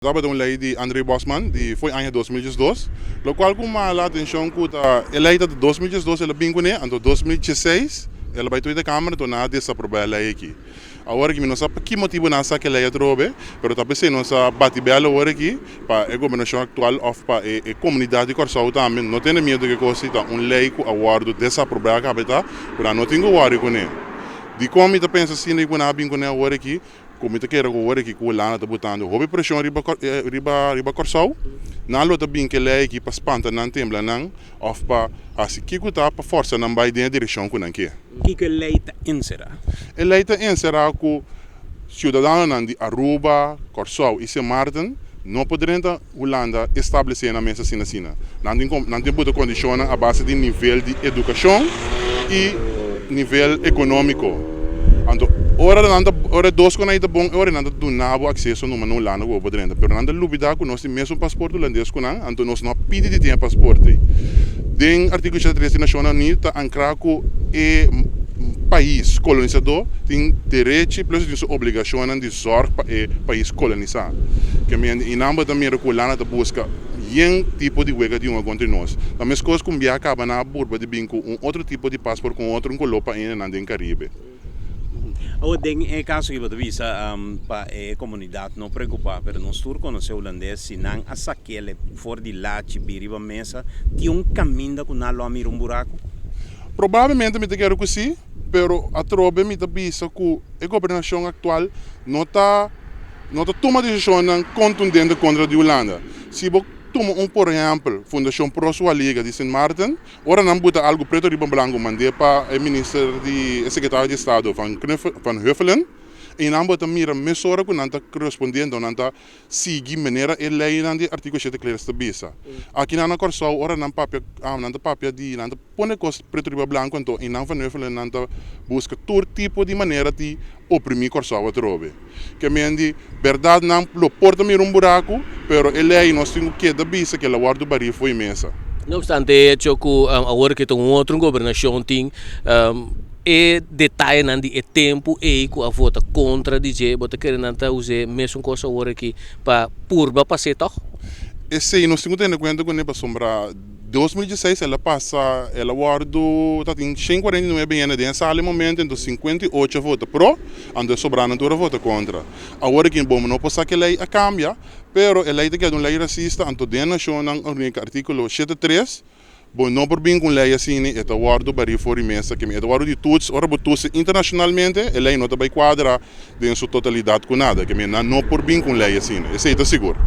Tabata un lei di André Bosman di foi aña 2012, lokual ku mala atenshon ku ta e lei ta di 2012 el a bin kuné, anto 2016 el a bai Tweede Kamer, anto nan a desaprobá e lei aki. Awor aki mi no sa pa ki motibu nan a saka e lei atrobe, pero ta p'esei nos a bati bèl awor aki pa e gobernashon aktual òf pa e komunidat di Kòrsou tambe no tene miedu ku e kos ta un lei ku a wòrdu desaprobá kaba ta ku nan no tin ku wòri kuné. Dikon mi ta pensa asina i ku nan a bin kuné awor aki? Ku mi ta kere ku ora aki ku Hulanda ta botando hopi preshon riba riba riba Kòrsou, nan lo ta bin ke lei aki pa spanta nan, tembla nan òf pa hasi kiko ta pa fòrsa nan bai den e direkshon ku nan ke. Kiko e lei ta enserá? E lei ta enserá ku siudadanonan di Aruba, Kòrsou i Sint Maarten no por drenta Hulanda establesé nan mes asina asina. Nan tin nan tin buta kondishonnan a base di nivel di edukashon i nivel ekonómiko. Anto ora nan ta ora e dos kon ei ta bon e ora nan ta duna bo akseso numa na Hulanda ku bo por drenta. Pero nan ta lubidá ku nos tin mesun pasport hulandes ku nan, anto nos no a pidi di tin e pasport ei. Den artíkulo 83 di Nashonnan Uní ta ankrá ku e pais kolonisadó tin derechi plus tin su obligashonnan di zòrg pa e pais kolonisá. Ke men i nan bo ta mira ku Hulanda ta buska yen tipo di wega di hunga kontra nos. Ta meskos ku un biaha kaba nan a burba di bin ku un otro tipo di pasport ku un otro koló pa hendenan den Karibe. Awor den e kaso ki bo ta bisa pa e komunidat no preokupá, pero nos tur konosé hulandes, si nan a sak'el for di lachi bin riba mesa, tin un kaminda ku nan lo a mira un buraku? Probablemente mi ta kere ku si, pero atrobe mi ta bisa ku e gobernashon aktual no ta no ta tuma desishonnan kontundente kontra di Hulanda. Si bo tuma un por ehèmpel Fundashon Pro Sualiga di Sint Maarten, ora nan buta algu preto riba blanku mand'é pa e minister di e sekretario di estado Van Van Huffelen i nan bo ta mira mesora ku nan ta respondiendo nan ta sigui manera e leinan di artíkulo shete klers ta bisa. Aki nan na Kòrsou ora nan papia nan ta papia di nan ta pone kos pretu riba blanku anto i nan Van Huffelen nan ta buska tur tipo di manera di oprimí Kòrsou atrobe. Ke men di bèrdat nan lo por ta mira un buraku pero e lei nos tin ku keda bisa ke la wòrdu barí fo'i mesa. No obstante e hecho ku awor ke ta un otro gobernashon tin e detayenan di e tempu ei ku a vota kontra di dje, bo ta kere nan ta us'é mesun kos awor aki pa purba pas'é tòg? Esei nos tin ku tene kuenta kuné pasobra 2016 el a pasa, el a wòrdu, ta tin 149 hende den e sala e momento, enton 58 a vota pro, anto e sobranan tur a vota kontra. Awor aki bo no por sa ku e lei a kambia, pero e lei ta keda un lei rasista, anto den Nashonnan Uní artíkulo shete tres, Bo no por bin ku un lei asina, e ta wòrdu barí for di mesa kemi. E ta wòrdu di toets, ora bo toets internashonalmente, e lei no ta bai kuadra den su totalidat ku nada. Kemi nan no por bin ku un lei asina, esei ta sigur.